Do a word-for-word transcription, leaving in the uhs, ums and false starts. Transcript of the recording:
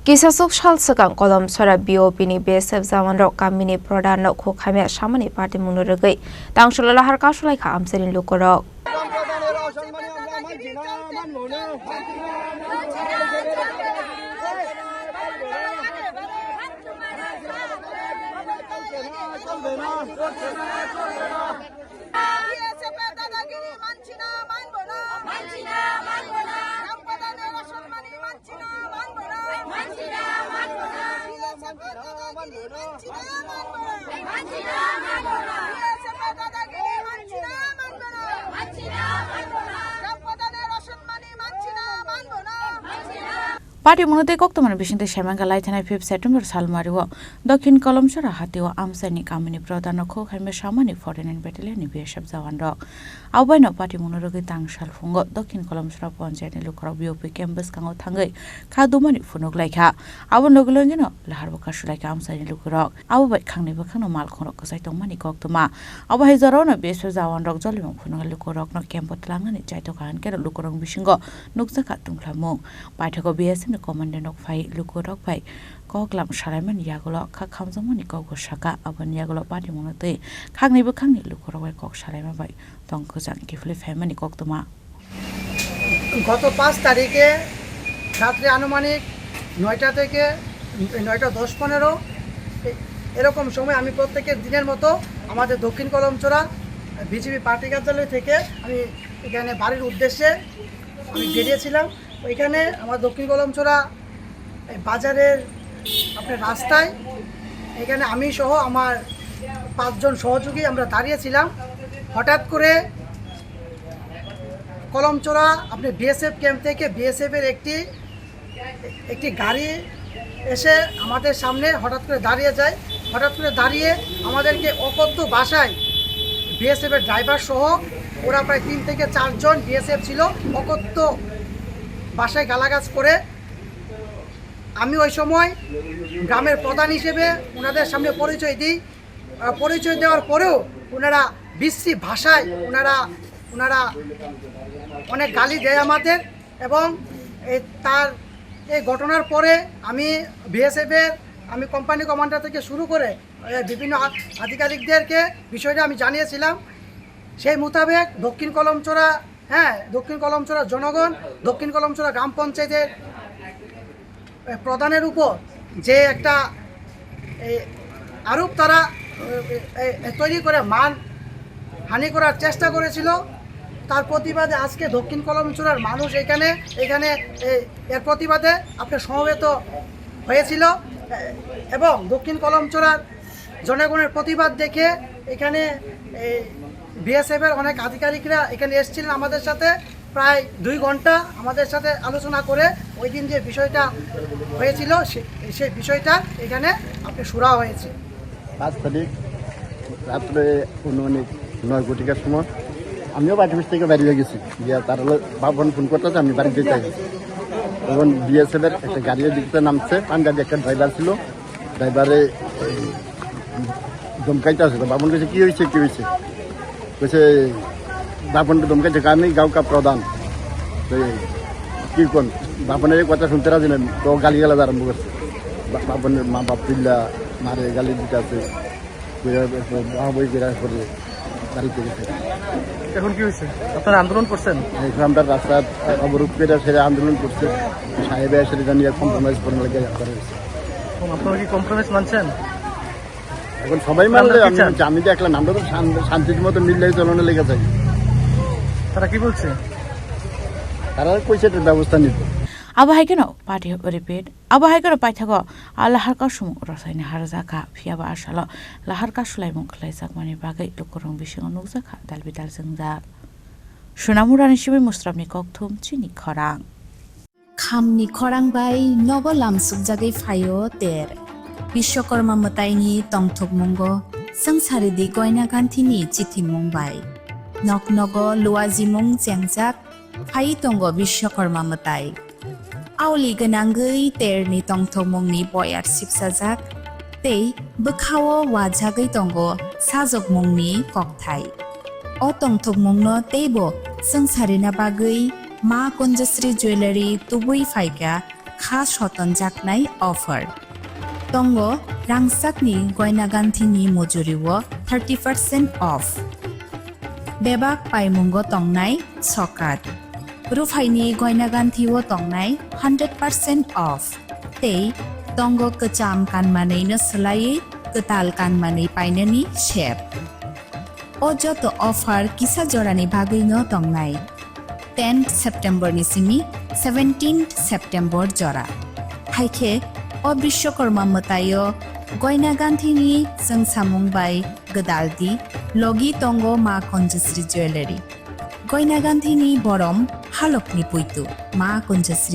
Kisasuk sal swkang Kolomsora B O P ni B S F jawan rok kamini prodhan no khuk hamya samani patimung no rwgwi tangsulo lahar kasu laikha amchaini lukurok. বিএসএফের দাদাগিরি মানছি না, মানবো না। মানছি না, মানবো না। রামপ্রধানের অসম্মানী মানছি না, মানবো না। মানছি না, মানবো না। বিএসএফের দাদাগিরি মানছি না, মানবো না। মানছি না, মানবো না। বিএসএফের দাদাগিরি মানছি না, মানবো না। মানছি না, মানবো না। রামপ্রধানের অসম্মানী মানছি না, মানবো না। মানছি না। Party mwnwi tei koktwmani bisingtwi saimanka lai thanai fifth September salmario Dokhin Kolomsora hatio amchaini kamini prodhano khuk hamya samani forty-nine battalion ni B S F jawan rok. Abo baino party mwnwi rwgwi tang salphungo Dokhin Kolomsora ponchayat ni lukurok B O P camp bwskango thangwi kha dumani phunuk laikha. Abo logi logino lahar bo kasu laikha amchaini lukurok. Abo bai khangni bwkhakno malkhungrok kwchai tongmani koktwma. Abo hai jorao no B S F jawan rok jolimung phunuknai lukurokno camp o twlangnani chaito kaham khe lukurok bisingo nukjakha tungphlamung. Paithago B S F ni commandant rok phai lukurok bai koklam salaimani yagulo kha khamjakmani kokbo saka, aboni yagulo patimungno twi khakni bwkhakni lukurok bai kok salaima bai tong kwchang kiphilwi phaimani koktwma. গত পাঁচ তারিখে রাত্রে আনুমানিক নয়টা থেকে নয়টা দশ পনেরো এরকম সময় আমি প্রত্যেকের দিনের মতো আমাদের দক্ষিণ কলমচড়া বিজেপি পার্টি কার্যালয় থেকে আমি এখানে বাড়ির উদ্দেশ্যে আমি বেরিয়েছিলাম। ওইখানে আমার দক্ষিণ কলমচড়া এই বাজারের আপনার রাস্তায় এখানে আমি সহ আমার পাঁচজন সহযোগী আমরা দাঁড়িয়েছিলাম। হঠাৎ করে কলমচড়া আপনি বিএসএফ ক্যাম্প থেকে বিএসএফ এর একটি, একটি গাড়ি এসে আমাদের সামনে হঠাৎ করে দাঁড়িয়ে যায়। হঠাৎ করে দাঁড়িয়ে আমাদেরকে অকথ্য ভাষায় বিএসএফ এর ড্রাইভার সহ ওরা প্রায় তিন থেকে চারজন বিএসএফ ছিল, অকথ্য ভাষায় গালাগাজ করে। আমি ওই সময় গ্রামের প্রধান হিসেবে ওনাদের সামনে পরিচয় দিই। আহ, পরিচয় দেওয়ার পরেও ওনারা বিশ্রী ভাষায় ওনারা, ওনারা অনেক গালি দেয় আমাদের। এবং এই তার এই ঘটনার পরে আমি বিএসএফ এর, আমি কোম্পানি কমান্ডার থেকে শুরু করে, এ, বিভিন্ন আ-, আধিকারিকদেরকে বিষয়টা আমি জানিয়েছিলাম। সেই মোতাবেক দক্ষিণ কলমচড়া, হ্যাঁ, দক্ষিণ কলমচড়া জনগণ, দক্ষিণ কলমচড়া গ্রাম পঞ্চায়েতের, এ, প্রধানের উপর যে একটা, এ, আরোপ তারা, এ, এ, এ, তৈরি করে মান হানি করার চেষ্টা করেছিল, তার প্রতিবাদে আজকে দক্ষিণ কলমচড়ার মানুষ এখানে, এখানে, এ, এর প্রতিবাদে আপনার সমবেত হয়েছিল, এ, এবং দক্ষিণ কলমচড়ার জনগণের প্রতিবাদ দেখে এখানে এই বিএসএফ এর অনেক আধিকারিকরা এখানে এসেছিলেন আমাদের সাথে, প্রায় দুই ঘন্টা আমাদের সাথে আলোচনা করে ওই দিন যে বিষয়টা হয়েছিল সে-, সেই বিষয়টা এখানে আপনি সুরা হয়েছে। পাঁচ তারিখ রাত্রে অনুমানিক নয় ঘটিকার সময় আমিও বাড়ি থেকে বেরিয়ে গেছি, গিয়া তার হলো বাবন ফোন করতেছে, আমি বাড়িতে যাই। তখন বিএসএফ এর একটা গাড়ি দিকে নামছে, পাঞ্জাবি একটা ড্রাইভার ছিল, ড্রাইভারে ধমকাইতে আছে। তো বাবন কইছে, "কি হয়েছে, কি হয়েছে?" কইছে, বাবন ধমকাইছে, "আমি গাউকা প্রধান।" তো কি কোন বাবনের এই কথা শুনতে রাজি না, তো গালিগালাজ আরম্ভ করছে। বা-, বাবনের মা বাপ তুল্লা মারে গালি দিতে আছে। কইরা এরপর বাবা বই কইরা পরে বাড়িতে গেছে। এখন কি হয়েছে? আপনারা আন্দোলন করছেন? এখন আমরা রাস্তা অবরোধ করে সেটা আন্দোলন করছে। সাহেব এসে জানিয়ে কম্প্রোমাইজ করার লাগে করা হয়েছে। এখন আপনারা কি কম্প্রোমাইজ মানছেন? এখন সবাই মানলে আপনারা কি আমি চান? বলছি, আমি দেখলাম, আমরা তো শান-, শান্তির মতো মিললেই চলনে লেগে যাই। তারা কি বলছে? তারা কইছে এটার ব্যবস্থা নিতে। Abo hai kheno party repeat. Abo hai kheno paithago a lahar kasumung rosaini harjakha, phiya ba a salo lahar kasulaimung khlaijakmani bagwi lukurok bisingo nukjakha dalbidal jwngjal. Sonamurani simi Musramni kokthum chini khorang. Khamni khorang bai nogo lamsukjagwi phaio ter. Bishwakarma mwtaini tongthokmungo swngcharidi Goina Ganthini chithimung bai. Nok nogo luajimung chengjak phai tongo Bishwakarma mwtai. Aoli gwnangwi terni tongthokmungni boyar sipsajak tei bwkhao wajagwi tongo sajokmungni kokthai. O tongthokmungno teibo swngcharina bagwi Ma Kunjasri Jewellery tubui phaikha kha sotonjaknai offer. Tongo rangchakni goina ganthini mujurio thirty percent off. Bebak paimungo tongnai sokat. Ruphaini goina ganthio tongnai hundred percent off. Tei tongo kwcham kanmanwino swlaiwi kwtal kanmanwi painani sep. O joto offer kisa jorani bagwino tongnai. Tenth September ni simi seventeenth September jora. Haikhe o Bishwakarma mwtaio goina ganthini chwngsamung bai gwdal di, logi tongo Ma Kanjasri Jewellery. Goina ganthini borom halokni puitu Ma Kanjasri